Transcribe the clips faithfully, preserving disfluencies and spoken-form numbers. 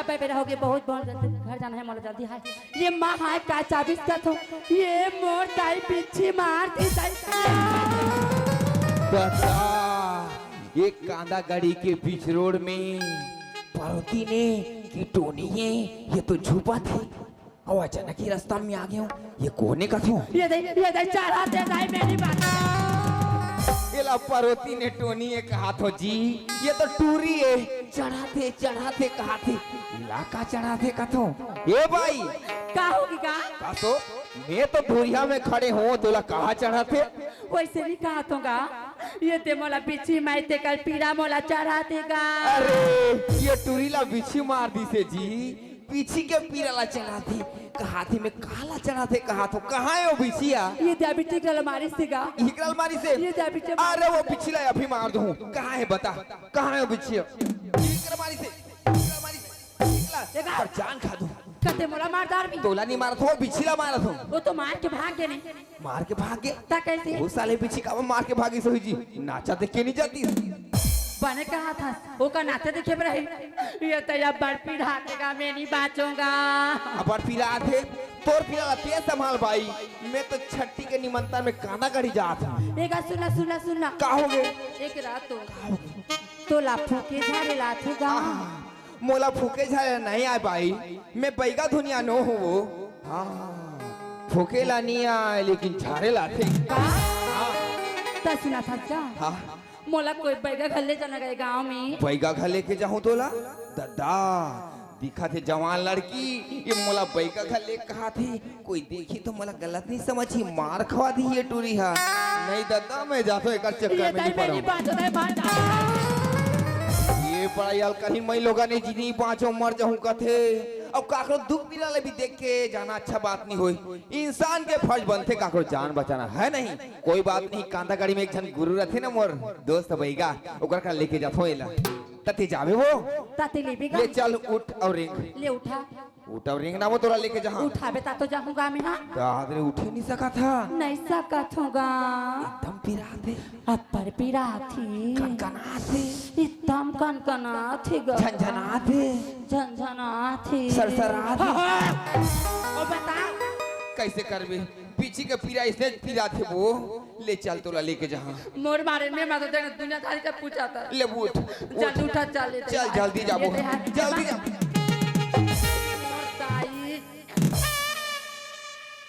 पे बेरा होगे, बहुत बहुत जल्दी घर जाना हे मोला, जल्दी हाय। ये माँ हाय का चाबिस कथों, ये मोर दाई बिच्छी मार दी दाई। बता, ये कांदागढ़ी के बीच रोड में परोती ने कि टोनी ये, ये तो छुपा थे। अउ अचानक ही रस्ता में आ गए हो, ये कोने कथों? ये दे, ये दे, चढ़ा दे दाई मेरी बात। एला परोती ने टोनी ये कहाथों जी, ये तो टूरी हे, चढ़ाथे चढ़ाथे कहाथे, एला का चढ़ाथे कथों? ए बाई, का होगे गा? का तो मैं तो धुरिहा में खड़े हों, तोला कहाँ चढ़ाथे? वइसे नइ कहाथों गा, ये ते मोला बिच्छी मारथे, तेकर पीरा मोला चढ़ाथे गा। अरे, ये टूरी ला बिच्छी मार दिसे जी, बिच्छी के पीरा ला चढ़ाथे, कहाथे मैं काला चढ़ाथे कहाथों, कहाँ हे वो बिच्छिया? ये दे बिच्छी के ला मारिस हे गा। इकरा ला मारिस हे? ये दे बिच्छी। अरे वो बिच्छी ला अभी मार दूँ, कहाँ हे बता, कहाँ हे वो बिच्छिया? इकरा मारिस हे, इकरा मारिस हे, इकरा। देखा? पर जान खा दूँ। कते मोला मार डारबे? तोला नइ मारत हों, बिच्छी ला मारत हों। वो तो मार के भाग गे नहीं। मार के भाग गे? त कइसे? वो साले बिच्छी काबर मार के भागिस होही जी, नाचा देख के नइ जातिस। बने कहाथस, ओकर नाचा देखे बर हे। ये तो अब्बड़ पीराथे गा, मैं नइ बाँचों गा। अब्बड़ पीराथे, तोर पीरा ला तें संभाल बाई, मैं तो छट्ठी के निमंत्रण में कांदागढ़ी जात हों। ए गा सुन ना, सुन ना, सुन ना। का होगे? एक रात तो का होगे? तोला फूके झारे ला आथे गा। आहा, मोला फूके झारे नइ आय बाई, मैं बइगा धुनिया नो हों वो। हाँ, फूके ला नइ आय, लेकिन झारे ला आथे। का? हाँ। त सुनथस का? हाँ। मोला कोई बइगा घर ले जाना गा गाँव में। बइगा घर लेके जाहूँ तोला? ददा, दिखत हे जवान लड़की, ये मोला बइगा घर ले कहाथे। कोई देखही तो मोला गलत नइ समझही, मार खवा दिही ये टूरी हा। नहीं ददा, मैं जाथों, एकर चक्कर ये में नइ पड़ों। ये पड़ही अलकरही मइलोगन ए जी, नइ बाँचों, मर जाहूँ कथे। अब काकरो दुख पीरा ला भी देख के जाना अच्छा बात नइ होय। इंसान के फर्ज बनथे काकरो जान बचाना, हे नहीं? कोई बात नहीं, कांदागढ़ी में एक झन गुरु रथे ना मोर दोस्त बइगा, ओकर करा लेके जाथों एला। त तें जाबे वो? त तें लेबे गा? ले चल, उठ अउ रेंग। ले उठा। उठ अउ रेंग ना वो, तोला लेके जाहूँ। उठाबे त तो जाहूँ गा मैं, हाँ। दाद रे, उठे नइ सकत हा। नइ सकत हों गा। एकदम पीराथे। अब्बड़ पीराथे। कनकनाथे। एकदम कनकनाथे गा। झनझनाथे। झनझनाथे। सरसराथे। हाँ, हाँ। ओ बता। कइसे करबे? बिच्छी के पीरा अइसने पीराथे वो। ले चल, तोला लेके जाहूँ। मोर मारे में मत देख, दुनियादारी के पूछा था। ले उठ, उठ। जल्दी उठा, चल, ले चल, चल। जल्दी जाबो। ये दे हाथ। जल्दी जा। मोर दाई।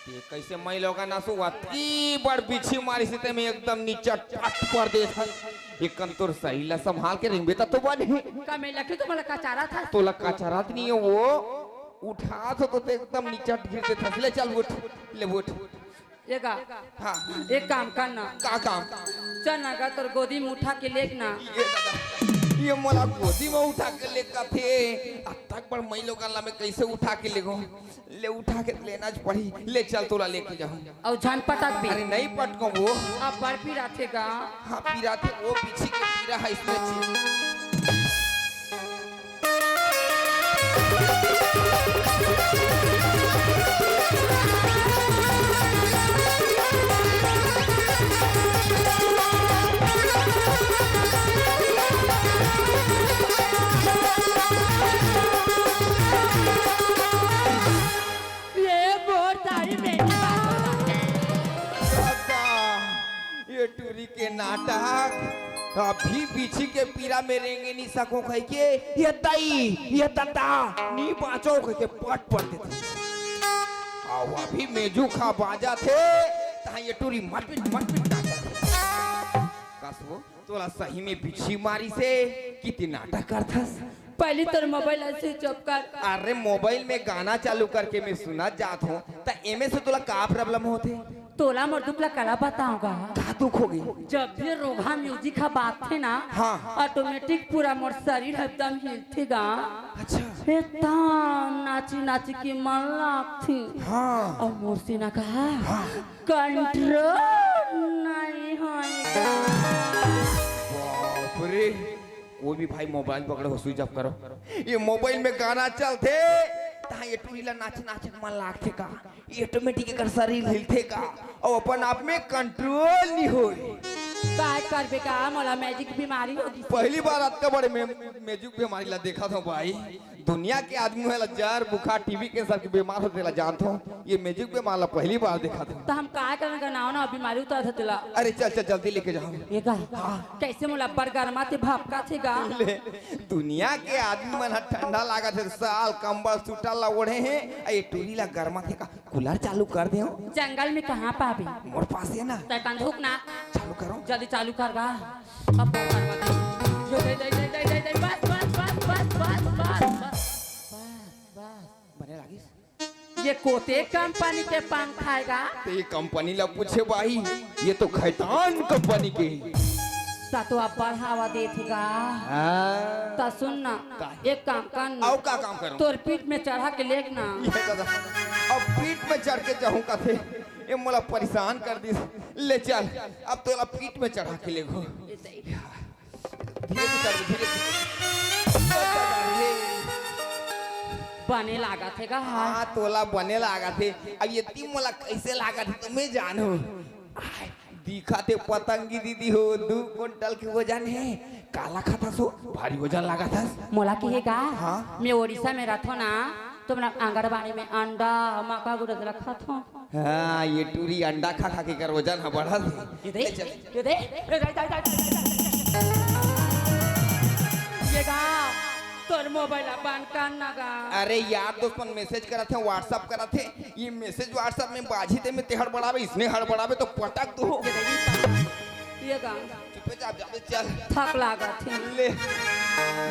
ये कइसे मइलोगन असो अतकी बड़ बिच्छी मारिस हे ते में एकदम निचट पट पर देथस। एकन तोर सरीर ला संभाल के रेंगबे त तो बने। का मैं लकी तो मोला कचारथस? तोला कचारत नइ हों वो, उठाथों तो ते एकदम निचट गिर देथस। ले चल उठ, ले उठ। ए गा, हाँ। एक काम कर ना। का काम? चल ना गा, तोर गोदी में उठा के लेग ना। ये दादा, ये मोला गोदी में उठा के लेग कथे। अतक बड़ मइलोगन ला मैं कइसे उठा के लेगों? ले उठा के लेना च पड़ही। ले चल, तोला लेके जाहूँ। अउ झन पटकबे। अरे नइ पटकों वो। अब्बड़ पीराथे गा। हाँ, पीराथे वो, बिच्छी के पीरा हे अइसने चीज। ये मोर दाई मेरी बात। दादा, ये टूरी के नाटक। अभी बिच्छी के पीरा में रेंगे नइ सकों कहिके, ये दाई, ये ददा, नइ बाँचों कहिके पट पट देथे। अउ अभी मेजू खा बाजाथे, तहाँ ये टूरी मटमिट, मटमिट नाचथे। कस वो? तोला सही में बिच्छी मारिस हे कि तें नाटक करथस? पहिली तोर मोबाइल ला switch off कर। अरे, मोबाइल में गाना चालू करके मैं सुनत जात हों, त एमे से तोला का problem होथे? तोला मोर दुख ला काला बतावँव गा। का दुख होगे? जब भी रोगहा music ह बाजथे ना, हाँ। Automatic पूरा मोर शरीर एकदम हिलथे गा। अच्छा। एकदम नाची नाची के मन लागथे। हाँ। अउ मोर सीना का हाँ। Control नइ होय। बाप रे, कोई भी भाई मोबाइल पकड़े हो, switch off करो। ये मोबाइल में गाना चलथे, तहाँ ये टूरी ला नाच नाच के मन लागथे का, ये automatic एकर शरीर हिलथे का, अउ अपन आप में control नइ होय। काय करबे का, मोला मैजिक बीमारी हो गिस। पहली बार अतका बड़े में, मैजिक बीमारी ला देखत हंव भाई। दुनिया के आदमी मन ला जर, बुखार, टीबी, कैंसर के बीमार होथे ला जानत हंव, ये मैजिक बीमार ला पहली बार देखत हंव। त हम काय करन गा, नाव नाव बीमारी उतरत हे तेला। अरे चल चल, जल्दी लेके जाओ। ये का? हाँ। कैसे मोला अब्बड़ गरमाथे, भभकाथे गा? ले, दुनिया के आदमी मन ह ठंडा लागत हे, साल कंबल स्वेटर ला ओढ़े हे, अ ये टूरी ला गरमाथे का? कूलर चालू कर देंव। जंगल में कहाँ पाबे? मोर पास हे ना। तैं कन धुक ना। चालू करो। जल्दी चालू कर गा। अब मोर करवा दे। यो दे, दे, दे, बस, बस, बस। बस, बस। बने लागिस? ये कोते कंपनी के पंखा हे गा? ते ये कंपनी ला पूछे भाई, ये तो खैतान कंपनी के। त तो अब्बड़ हवा देथे गा। हाँ। त सुन ना, का? एक काम कर ना। अउ का काम करूं? तोर पीठ में चढ़ा के लेग ना। ये दादा, अब पीठ में चढ़ के जाहूं कथे, ये मोला परेशान कर दिस। ले चल, अब तोला पीठ में चढ़ा के लेगो। धीरे से चढ़, धीरे से। बने लागत हे गा? हाँ, तोला बने लागत हे। अब ये ती मोला कैसे लागत हे, त मैं जानहूं। आय, दिखत हे पतंगी दीदी हो, दू कुंटल के वजन हे। काला खाथस हो, भारी वजन लागत हस। मोला कहे गा? हाँ। मैं ओडिशा में रथों ना, त मैं आंगनबाड़ी में अंडा, मक्का गुरस रखत हों। हाँ, ये टूरी अंडा खा खा के कर वजन ह बढ़त हे। ये दे, ले चल। ये दे, ये दे, दे, दे, दे। ये गा, तोर मोबाइल ला बंद कर ना गा। अरे यार, दोस्त मन मैसेज करत हे, WhatsApp करत हे, ये मैसेज WhatsApp में बाजही ते में ते हड़बड़ाबे, इसने हड़बड़ाबे तो पटक दो। ये दे, ये गा। चुपे चाप जाबे, चल। थक लागत हे। ले,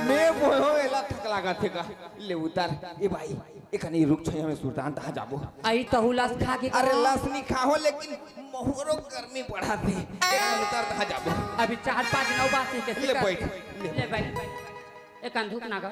मैं बोलो एला थक लागत हे का? ले उतर। ए भाई, एकनी रुख छइहां में सुरतान, तहां जाबो। अई तहू लस खा के अरे का? लस नी खाहूं, लेकिन महुरो गर्मी बढ़त हे। एकनी उतर, तहां जाबो। अभी चार पांच नौ बात हे, कैसे ले कर? बैठ, ले। ले बैठ। एकन धुक ना गा।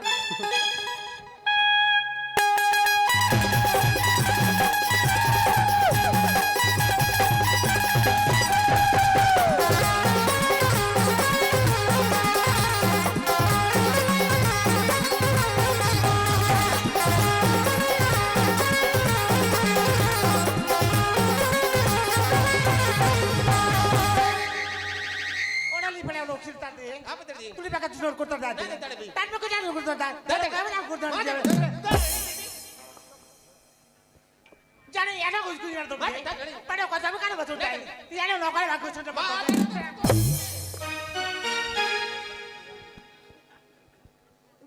ओड़ा ली फड़े लोग सिरता दे। आप तेरे दी। तू ली बाका जोर करता जा। नहीं, नहीं, तेरे दी। तान में को जान करता जा। नहीं, नहीं। मैं ना करता नहीं, जा। नहीं, नहीं। जाने याना कुछ कुछ यार तो। नहीं, नहीं, नहीं। पड़े को जब काने बचो नहीं, जाए। नहीं। याना नौकर भाग कुछ तो बात।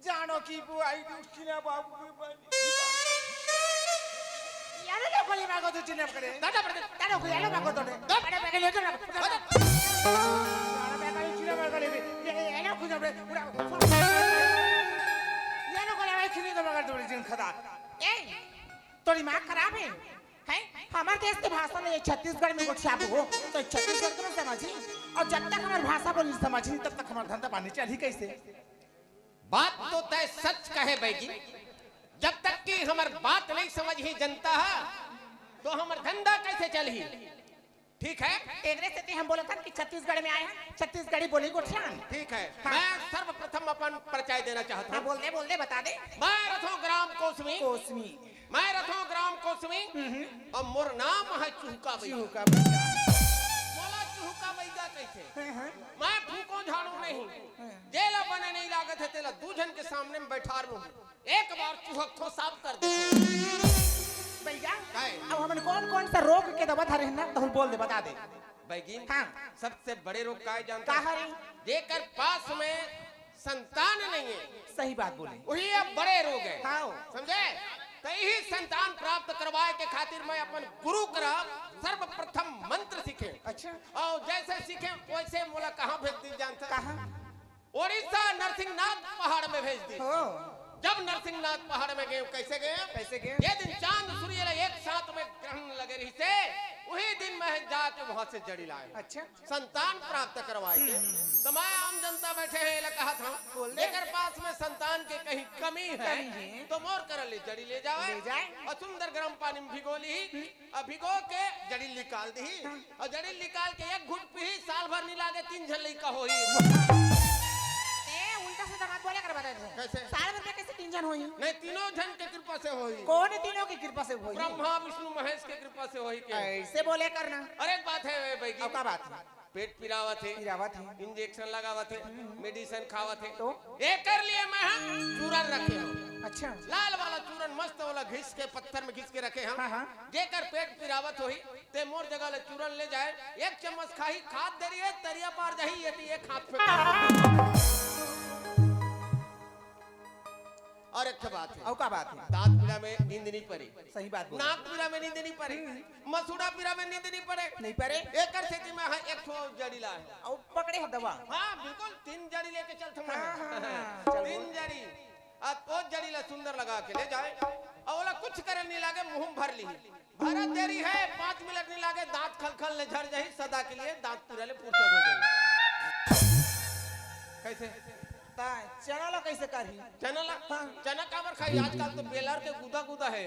जानो की बुआई दुखी ना बाबू की बनी। यार ना कोई मांगो तो चिन्ह करे। दादा पड़े। तारो को यार मांगो तो ने। दादा। अरे बैग ले तो ना। दादा। अरे बैग ले चिन्ह मार करे। ये, ये, ये ना कुछ अपने पूरा। ये ना कोई भाई चिन्ह तो मगर थोड़ी जिन खदा। ए, तोरी माँ खराब है, हैं? हमर देश के भाषा में ये छत्तीसगढ़ में कुछ आप हो, तो छत्तीसगढ़ के ना समझी। और जब तक हमर भाषा बोली समझी, तब तक हमर धंधा पानी चली कैसे? बात तो तय सच कहे बैगी, जब तक कि हमर बात नहीं समझही जनता ह, तो हमर धंधा कैसे चलही? ठीक है? एकरे सेती हम बोलत हन कि छत्तीसगढ़ में आए हन, छत्तीसगढ़ी बोली गोठियान। ठीक है, हाँ। मैं सर्वप्रथम अपन परिचय देना चाहता हाँ, हूँ। बोल दे, बोल दे, बता दे। मैं रथों ग्राम कोसमी। कोसमी। मैं रथों ग्राम कोसमी। हम्म। और मोर नाम है चुहका बैगा। चुहका बैगा। मोला चुहका बैगा कैसे? हाँ, हाँ। मैं फूको झाड़ू नहीं। हाँ। जेला बने नहीं लागत है, तेला दू झन के सामने में बैठार लूँ। एक बार चुहक थो साफ कर दे। बैगा, काय? अब हमन कौन कौन सा रोग के दवा धरे हैं ना, तो बोल दे, बता दे। बैगी, हाँ। सबसे बड़े रोग काय जानता का है? हरे? जेकर पास में संतान नहीं है, सही बात बोले। वही अब बड़े रोग है। हाँ। समझे? तो यही संतान प्राप्त करवाए के खातिर मैं अपन गुरु करा सर्वप्रथम मंत्र सीखे। अच्छा। और जैसे सीखे वैसे मोला कहाँ भेज दी जानता? कहाँ? ओडिशा नरसिंहनाथ पहाड़ में भेज दी। हो। जब नरसिंहनाथ पहाड़ में गए, कैसे गए? कैसे गए? ये दिन चांद सूर्य ला एक साथ में ग्रहण लगे रही से, वही दिन मैं जाके वहां से जड़ी लाए। अच्छा। संतान प्राप्त करवाए के। हम्म। तो मैं आम जनता बैठे हैं, ये कहा था, बोल दे। जेकर पास में संतान के कहीं कमी है, कमी है। तो मोर कर ले जड़ी ले जावे। ले जाए। और सुंदर गर्म पानी में भिगो ली। हम्म। अब भिगो के जड़ी निकाल दी। हाँ। और जड़ी निकाल के एक घुट पी, साल भर नहीं लागे, तीन झन लइका होही। ए, उल्टा सीधा बात बोले कर बता दे। कैसे? साल भर में कैसे तीन झन होही? नहीं, तीनों झन के कृपा से होही। कौन है तीनों की कृपा से होही? ब्रह्मा, विष्णु, महेश के कृपा से होही के। ऐसे बोले करना। अरे, एक बात है, ए, बैगी। अब का बात है? पेट पिरावत हे, पिरावत हे। इंजेक्शन लगावत हे, मेडिसिन खावत हे। तो? एकर लिए मैं हा चूरन रखे हंव। अच्छा। लाल वाला चूरन मस्त वाला घिस के पत्थर में घिस के रखे हंव। हाँ, हाँ। जेकर पेट पिरावत होही, ते मोर जगह ले चूरन ले जाए, एक चम्मच खाही, खात देरी हे, तरिया पार जाही, ये ती एक हाथ पे। और एक ठो बात हे। अउ का बात हे? दांत पीरा में नींद नहीं परे। सही बात बोले। नाक पीरा में नींद नहीं परे। हम्म। मसूड़ा पीरा में नींद नहीं परे। नहीं परे। एकर सेती मैं हा एक ठो जड़ी लाए हंव। अउ पकड़े हव दवा। हाँ, बिल्कुल, तीन जड़ी लेके चलथंव मैं। हाँ, हाँ, हाँ, चल तीन बोल। जड़ी। आज ओ जड़ी ला सुंदर लगा के ले जाए। अउ ओला कुछ करे नहीं लागे, मुंह में भर ली। भरत देरी हे, पाँच मिनट नहीं लागे, दांत खलखल ले झर जाही, सदा के लिए दांत पीरा ले फुर्सत हो जाही। कैसे? ता चना ला कैसे करही? चना ला? हाँ। चना काबर खाही? आजकल तो बेलर के गुदा गुदा हे।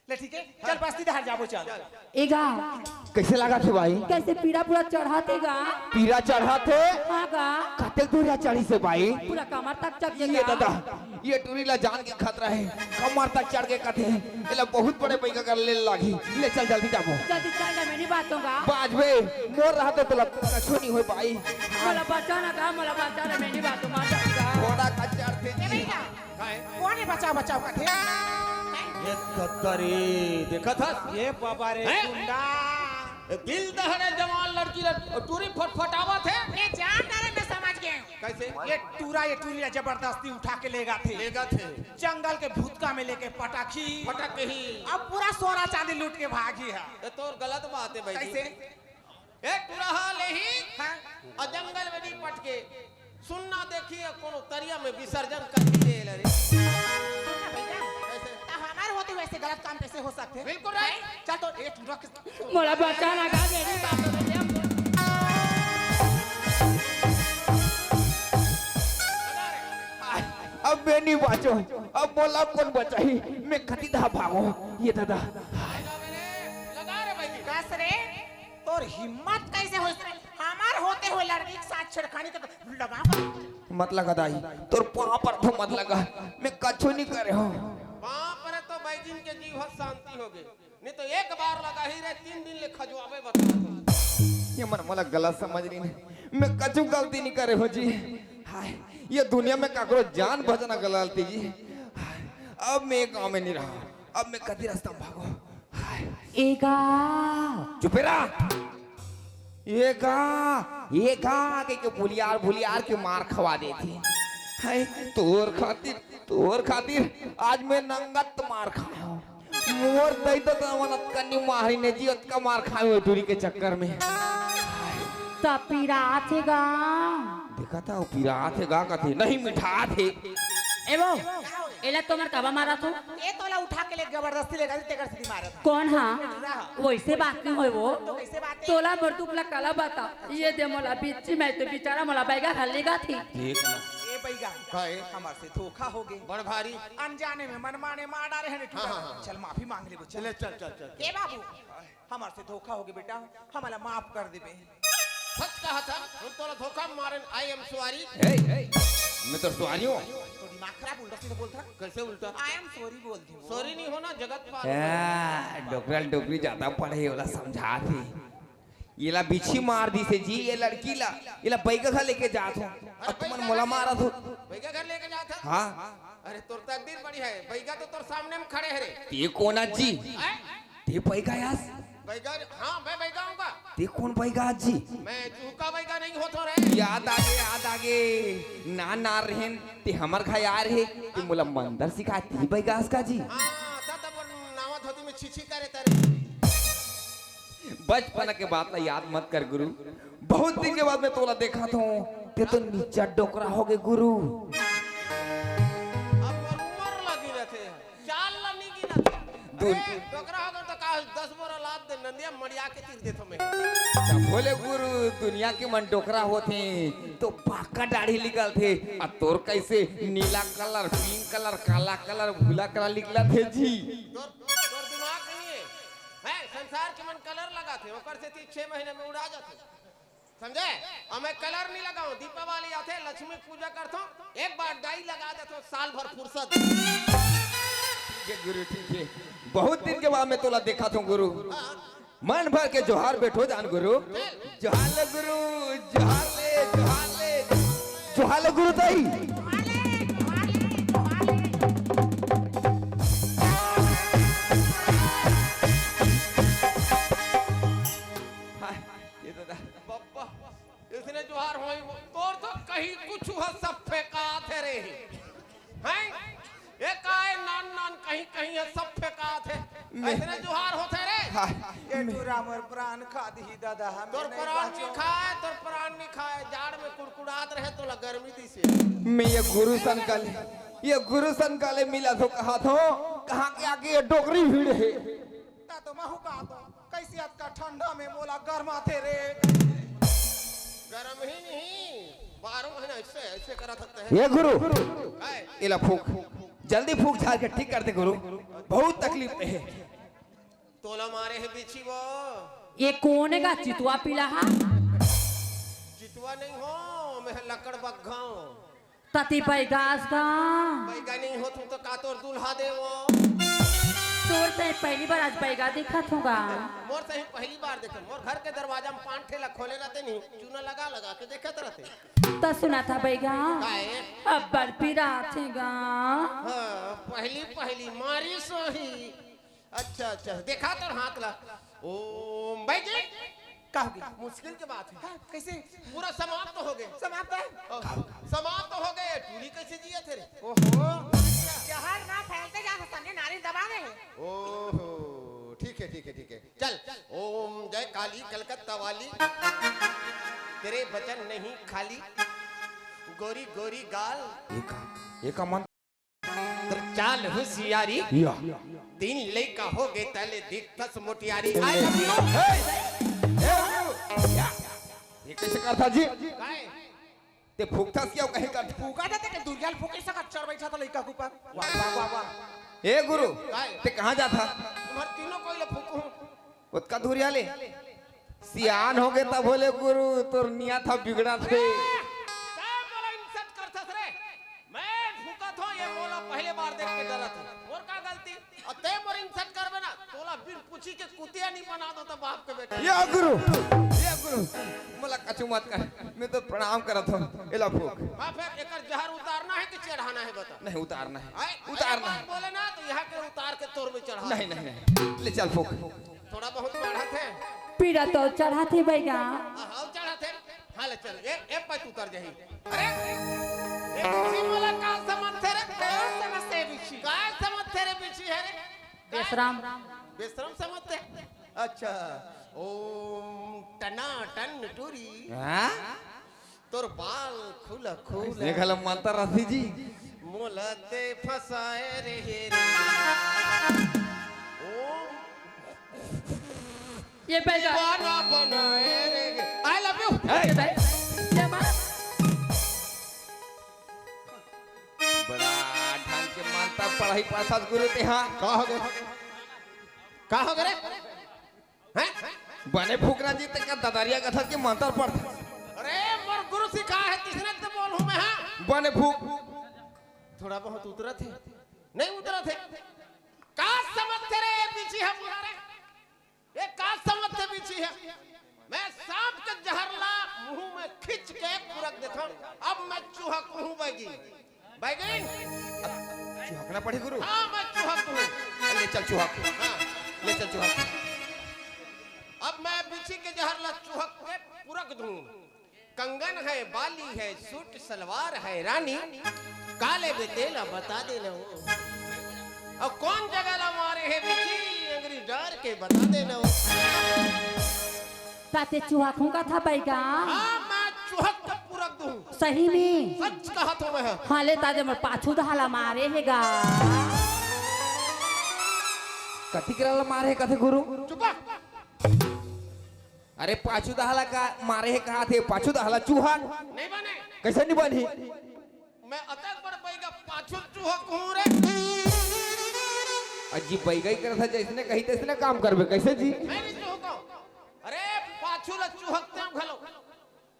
ले ठीक हे, चल बस्ती डहर जाबो, चल। चल। ए गा, कैसे लागत हे भाई? कैसे पीरा पूरा चढ़त हे गा? पीरा चढ़त हे? हाँ गा। कतेक दूर चढ़िस हे भाई? पूरा कमर तक चढ़ ये गा। दादा, ये टूरी ला जान के खतरा हे, कमर तक चढ़ के कथे, एला बहुत बड़े बैगा कर ले लागी। ले चल जल्दी जाबो। जल्दी चल ना, मैं नहीं बातों गा। बाजबे, मोर रहते तोला कछु नहीं होय भाई। मोला बचा ना गा, मोला बचा ना, मैं नहीं बातों, मार जाऊंगा। घोड़ा का चढ़ते ए भैया, काहे? कोन हे बचाव बचाव कथे? ये दद्दा रे, देखत हस? ये बाबा रे, हैं? गुंडा। ए दिल दहड़े जवान लड़की ल टूरी फटफटावत हे। ये जान डारे, मैं समझ गए हूँ। कैसे? ये टूरा, ये टूरी ला जबरदस्ती उठा के लेगथे। लेगथे। जंगल के भूतका में लेके पटाखी। पटक ही। अब पूरा सोना चांदी लूट के भागी हे। ये तोर गलत बात हे भाई जी। कैसे? ए टुरहा लेही हाँ। अउ जंगल में नहीं पटके। सुन्ना देखी अउ कोनो तरिया में विसर्जन कर ही दे ले रे। सुन ना भैया, कैसे? त हमार होते हुए ऐसे गलत काम कैसे हो सकथे? बिल्कुल right। हैं? चल तो ए टुरहा के मोला बचा ना गा, मेरी बात तो ले। अब मैं नहीं बाचों, अब मोला कोन बचाही? मैं कति दा भागों, ये दादा। लगा रे भाई। कस रे? तोर हिम्मत कैसे होइस रे? हमार होते हुए लड़की के साथ छेड़खानी कर लगा। मत लगा दाई, तोर पाँव परथों मत लगा, मैं कछु नहीं करे हंव। पाँव परे तो बैजिन के जीव ह शांति होगे, नहीं तो एक बार लगाही रे, तीन दिन ले खजुआबे बता। ये मन मोला गलत समझ रहिन, मैं कछु गलती नहीं करे हंव जी। हाय, ये दुनिया में काकरो जान बचाना गलती जी। हाय, अब मैं गांव में नहीं रहंव, अब मैं कति रस्ता में भागों। हाय। ए गा। चुपे रह। ए गा, ए गा, कहिके भुलियार, भुलियार के मार खवा देथे। हाय, तोर खातिर, तोर खातिर आज मैं नंगत मार खाय हंव। मोर दई ददा मन अतका नी मारिन जी, अतका मार खाय हंव टूरी के चक्कर में। त पिरात हे गा। देखत हव, पिरात हे गा कथे, नहीं मिठात हे। ए वो, एला तोमन काबर मारत हो? ए तोला उठा के ले जबरदस्ती लेगा, तेकर सेती मारत हंव। कोन हा? टुरा हा। वैसे बात नहीं होय वो। तो कैसे बात हे? तोला मोर दुख ला काला बता। ये दे मोला बिच्ची, मैं तो बेचारा मोला बैगा खा लेगथे। देख ना। ए बैगा। का हे? हमार से धोखा होगे। बड़ भारी। अनजाने में मनमाने मार डारे हन टुरा। हाँ, हाँ, हाँ। चल माफी मांग लेबो, चल। चले, चल, चल, चल, चल। ए बाबू, हमार से धोखा होगे बेटा, हमला माफ कर देबे। सच कहा था, हम तोला धोखा में मारेन, I am sorry। ए, ए, मैं तो सॉरी हूँ। तो दिमाग खराब, उल्टा सीधा बोलता। कैसे उल्टा? I am sorry बोल दे। सॉरी नहीं होना, जगत पार। आ, डोकरा ल डोकरी ज्यादा पढ़े, ओला समझात हे। एला बिच्छी मार दिस हे जी, ये लड़की ला, एला बैगा घर लेके जात हंव। अरे अब तुमन बैगा मोला घर मारत हो। बैगा घर लेके जात हस? हाँ। अरे तोर तकदीर बढ़िया हे, बैगा तो तोर सामने में खड़े हे रे। ते कोन आस जी? हैं? ते बैगा आस? बैगा, हाँ, मैं बैगा हूँ का? ते कोन बैगा आस जी? मैं चूका बैगा नहीं होत हंव रे। याद आगे, याद आगे। नान नान रहेन, ते हमर घर आय रहे, ते मोला मंतर सिखाय, ते बैगा आस का जी? हाँ, त तब नावा धोती में छीछी करे तरे। बचपन के बात ला याद मत कर गुरु, बहुत दिन के बाद मैं तोला देखत हंव, ते तो निच्चट डोकरा होगे गुरु। अब मोर उमर ला गिनत हे, चाल ला नहीं गिनत हे। दू- अरे, डोकरा होगे त का दस बोरा लाद दे, नंदिया मड़िया के तीर देथंव मैं। त बोले गुरु, दुनिया के मन डोकरा होथे, तो पाका दाढ़ी निकलथे, अउ तोर कैसे नीला कलर, पिंक कलर, काला कलर, भूरा कलर निकलथे जी। तोर, तोर दिमाग नहीं हे। हैं, संसार के मन कलर लगाथे, ओकर सेती छह महीना में उड़ा जाथे। समझे? अउ मैं कलर नहीं लगाऊं, दीपावली आथे, लक्ष्मी पूजा करथंव, एक बार डाई लगा देथंव, साल भर फुर्सत। ठीक हे गुरु, ठीक हे। बहुत दिन के बाद मैं तोला देखत हंव गुरु। हाँ। मन भर के जोहार बैठो जान गुरु। जोहार ले गुरु, जोहार ले, जोहार ले। जोहार ले गुरु ताई। हाँ, ये तो दा- बब्बा, इसने जोहार होई, तोर तो कहीं कुछ हुआ, सब फेंकात हे रे। हैं? ए काय नान नान कहीं कहीं हे, सब फेंकात हे। मैं अइसने जोहार होथे रे। हाँ, ए मैं टूरा मोर प्राण खा दिही दादा, हम तोर नहीं प्राण बाँचो। नहीं खाए, तोर प्राण नहीं खाए। जाड़ में कुड़कुड़ात रहे तोला गर्मी दिसे। मैं ये गुरु संकल, ये गुरु संकल मिला तो कहा थो, कहाँ के आगे ये डोकरी भीड़ हे। ता तो महू का तो कैसे आज का ठंडा में मोला गरमाथे रे। गरम ही नहीं, बारह महीना ऐसे, ऐसे करा सकते हैं। ये गुरु, काय? एला फूक, जल्दी फूक झाड़ के ठीक कर दे गुरु, बहुत तकलीफ में हे। तोला मारे हे बिछी वो। ये कोन हे गा चितवा पीला हा? चितवा नहीं हो, मैं लकड़ बग्घा हूँ। तती बैगास का? बैगा नहीं हो तुम तो का तोर दुल्हा दे वो। तोर से पहली बार आज बैगा देखत होगा। मोर से ही पहली बार देखे, मोर घर के दरवाजा में पान ठेला खोले रहते नहीं, चूना लगा लगा के देखत रहते। त सुना था बैगा? काय? अब बड़ पीरा थे गा। हाँ, पहली पहली मारी सोही। अच्छा, अच्छा, देखा तोर हाथ ला। ओम भाई जी, का हो गया? मुश्किल के बात है। हाँ, कैसे? पूरा समाप्त हो गए। समाप्त है? ओ, समाप्त हो गए। टूरी कैसे जिया थे रे? ओहो, जहर ना फैलते जा सन्ने नारी दबा दे। ओहो, ठीक है, ठीक है, ठीक है। चल, ओम जय काली कलकत्ता वाली, तेरे वचन नहीं खाली, गोरी गोरी गाल। ये का, ये का मंत्र? चाल हुसियारी। या। तीन लइका हो गए तले दिखथस मोटियारी। I love you। हे, हे, या। ये कैसे करथा जी? काय? ते फूकथस क्या कहीं कर? फूका था ते दुरियाल फूके सका चढ़ बैठा था लइका के ऊपर। वाह, वाह, वाह, वाह। ए गुरु, काय? ते कहाँ जाथा? तुम्हारे तीनों को ये फूकू। ओतका दूरिया ले। सियान हो गए तब बोले गुरु तोर नियत ह बिगड़त हे। तैं मोला insult करथस रे। मैं फूकत हो, ये मोला पहले बार देख के डरत हे। मोर का गलती? अउ तैं मोर insult करबे ना, तोला बिन पूछी के कुतिया नहीं बना दो तो बाप के बेटा। ये गुरु, ये गुरु, मोला कछु मत कर, मैं तो प्रणाम करत हो, एला फूक। हाँ, फिर एकर जहर उतारना है कि चढ़ाना है बता? नहीं, उतारना है। आए, उतारना अरे है। बात बोले ना तो यहाँ के उतार के तोर में चढ़ा। नहीं, नहीं, नहीं, ले चल फूक। थोड़ा बहुत बढ़त हे। पीरा तो चढ़त हे बैगा। हाँ, हाँ, चढ़त हे। हाँ, ले चल, ए, ए पै तू उतर जाही। अरे, ए बिच्छी मोला का समझथे रे? का समझथे बिच्छी? का समझथे रे बिच्छी हे रे? का बेशरम। बेशरम समझथे? अच्छा, ओम टना टन टूरी। हाँ? तोर बाल खुला खुला। ये घला मंतर रथी जी। मोला ते फसाए रे हे रे। ओम ये बैठा। दीवाना बनाए रे। I love you। ये दाई, ये माँ। बड़ा ढंग के मंतर पढ़ाई पढ़थस गुरु ते हा। का हो गे? का हो गे रे? हैं? बने फूकना जी, ते का ददरिया कथा के मंतर पढ़। अरे, मोर गुरु सिखाए हे, तिसने ते बोलहूँ मैं, हाँ? बने फूक। थोड़ा बहुत उतरत हे, नहीं उतरत हे। का समझथे रे, बिच्छी हे पूरा रे? ये का समझथे बिच्छी हे? मैं सांप के जहर ला मुंह में खींच के पुरक देथंव। अब मैं चूहा कहूँ बैगी। बैगिन। अब चुहकना पड़ी गुरु। हाँ, मैं चुहक दूँ। ले चल चुहक। हाँ। ले चल चुहक। अब मैं बिच्छी के जहर ला चुहक के पुरक दूँ। कंगन है, बाली है, सूट सलवार है रानी, काले बेटे ला बता देना हो। अउ कौन जगह ला मारे हे बिच्छी, अंगरी डार के बता देना हो। ताते चुहक हूँ का था बैगा? हाँ, मैं चुहक के पुरक दूँ। सही में? सच कहत हूँ मैं। हाँ, ले तादे मोर पाछू दहा ला मारे हे गा। कति करा ला मारे हे कथे गुरु? चुप। अरे पाछू दहा ला का मारे हे कहा थे? पाछू दहा ला चुहक। नहीं बने। कैसे नहीं बनी? मैं अतक बड़ बैगा पाछू चुहक हूँ रे। अजी बैगा ही करत हे, जैसने कही तैसने काम करबे, कैसे जी? मैं नहीं चुहक हूँ। अरे पाछू ला चुहकते हूँ घलो।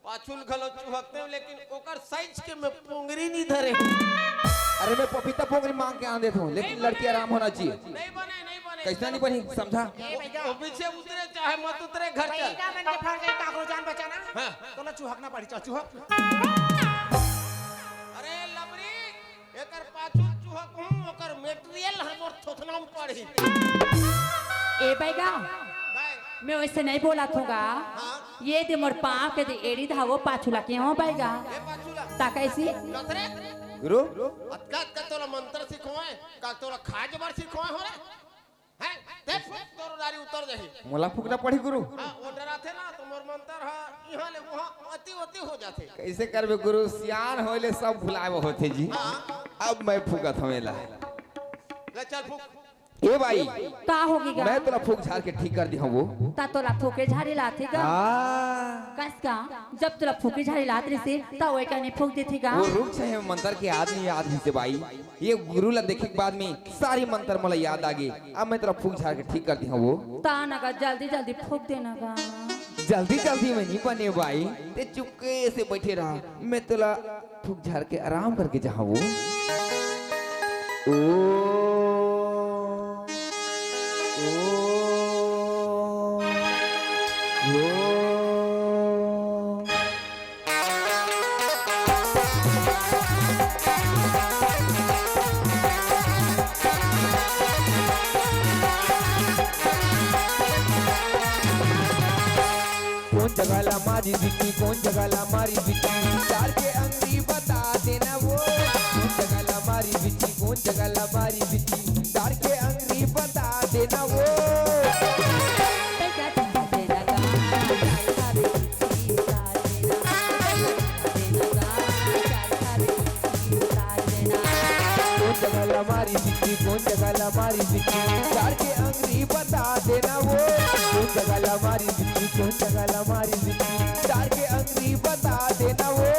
पाछू ला घलो चुहकते हूँ, लेकिन ओकर size के मैं पोंगरी नहीं धरे। अरे मैं पपीता पोंगरी मांग के आन देत हूँ, लेकिन नहीं लड़की बने। आराम होना चाहिए। नहीं बने, नहीं बने। कइसना नहीं बनी, समझा? ए भैया। वो पीछे उतरे चाहे मत उतरे, घर चल। भैया मन के फर जाई, काकरो जान बचाना। हाँ। तोला चुहकना पड़ी, चल चुहक। अरे लबरी, एकर पाछू चुहक हूँ, ओकर material हमर थोथना में पड़ी। ए बैगा, बाय। मैं वैसे नहीं बोला थूगा। हाँ। ये दे मोर पाँव के दे एड़ी धागो पाछू ला के हो बैगा। ए पाछू ला। ता कैसी? नथरे? गुरु? अतका, अतका तोला मंत्र सिखोए, का तोला खाए जबर सिखोए हो रे? हैं? देख, तोर नारी उतर जाही। मोला फूकना पड़ी गुरु। हाँ, वो डराथे ना, तो मोर मंत्र ह, इहाँ ले वहाँ अति, अति हो जाथे। कैसे करबे गुरु? सियान होए ले सब भुलाए होथे जी। हाँ। अब मैं फूकत हूँ एला। ले चल फूक। ए भाई, का होगे गा? मैं तोला फूक झार के ठीक कर दी हूँ वो। ता तोला फूके झारे लाथे गा? हाँ। कस का, जब तोला फूके झारे लात रहिसे, ता ओए कने फूक देथे गा? वो रुक छे मंत्र के आदमी याद ही से भाई। ये गुरु ला देखे के बाद में सारी मंत्र मोला याद आ गे। अब मैं तोला फूक झार के ठीक कर दी हूँ वो। ता ना गा, जल्दी जल्दी फूक देना गा। जल्दी जल्दी में नहीं बने भाई, ते चुपके से बैठे रहा, मैं तोला फूक झार के आराम करके जहाँ वो। ओ, ओ, ओ। कौन जगह ला मारी बिट्टी, कौन जगह ला मारी बिट्टी, डाल के अंगरी बता देना वो। कौन जगह ला मारी बिट्टी, कौन जगह ला मारी बिट्टी, डाल के अंगरी बता देना वो। कौन जगह ला मारी बिट्टी, कौन जगह ला मारी बिट्टी, डाल के अंगरी बता देना वो। कौन जगह ला मारी बिट्टी, कौन जगह ला मारी बिट्टी, डाल के अंगरी बता देना वो।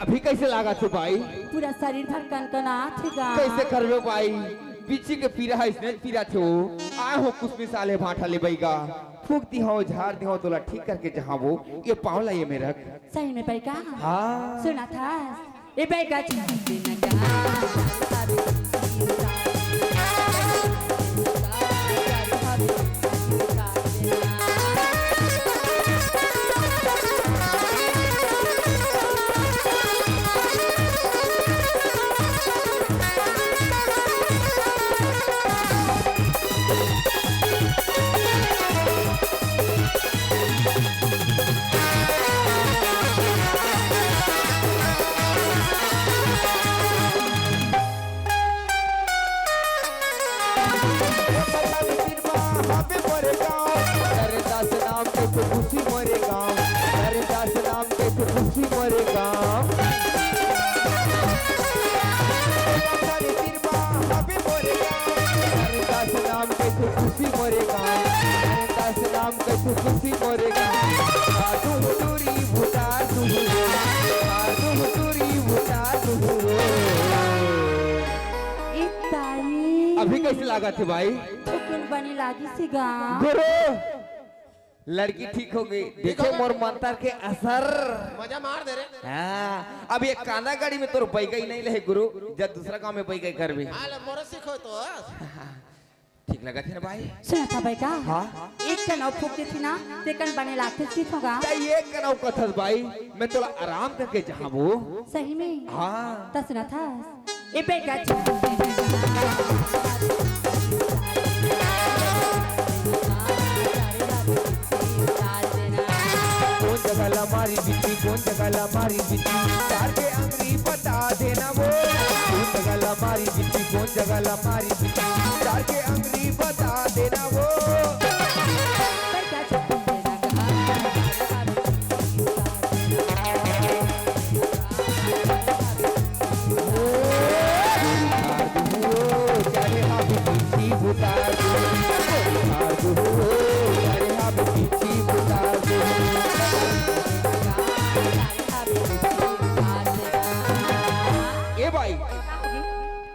अभी कैसे लागा थे भाई? पूरा शरीर भर कनकनात हे गा। कैसे करबे भाई? बिच्छी के पीरा है, इसने पीरा थे वो। आए हो कुछ मिसाले भाटा ले बैगा। फूक दी हो, झार दी हो, तोला ठीक करके जहाँ वो, ये पाँव ला ये में रख। सही में बैगा? हाँ। सुना था? ए बैगा। हवे मोरे गाँव, हरिदास नाम के तो खुशी मोरे गाँव, हरिदास नाम के तो खुशी मोरे गाँव। हवे मोरे गाँव, हरिदास नाम के तो खुशी मोरे गाँव, हरिदास नाम के तो खुशी मोरे गाँव। आदू हुटूरी भुता दू हुए, आदू हुटूरी भुता दू हुए। ए ताई। अभी कैसे लागा थे भाई? थोकन बने लागिस गा। गुरु, लड़की ठीक हो गई। देखे मोर मंतर के असर। मजा मार दे रे। हाँ, अब ये कांदा गाड़ी में तोर बैगई नहीं रहे गुरु, जब दूसरा गांव में बैगई करबे। हाँ, ले मोर सिखो तो। ठीक लगत हे ना बाई? सुनत हस बाई का? हाँ। एक कन अउ फूंक देथी ना, तेकन बने लागथे, ठीक होगा। त एक कन अउ कथस बाई, मैं तोला आराम करके जहाबो। सही में? हाँ। त सुनत हस। ए बेटा, कोन जगह ला मारी बिट्टी, कोन जगह ला मारी बिट्टी, चार के अंगरी बता देना वो। कोन जगह ला मारी बिट्टी, कोन जगह ला मारी बिट्टी, चार के अंगरी बता देना वो। ए भाई,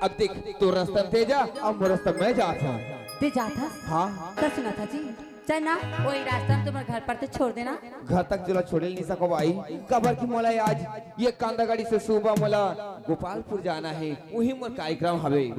अब देख, तोर रस्ता में ते जा, अब मोर रस्ता में मैं जात हूँ। ते जात हस? हाँ। त सुनत हस जी, चल ना, वही रास्ता में तुम्हारे घर पर ते छोड़ देना। घर तक तोला छोड़े नहीं सको भाई, काबर कि मोला आज ये कांदा गाड़ी से सुबह मोला गोपालपुर जाना हे, वही मोर कार्यक्रम हवे।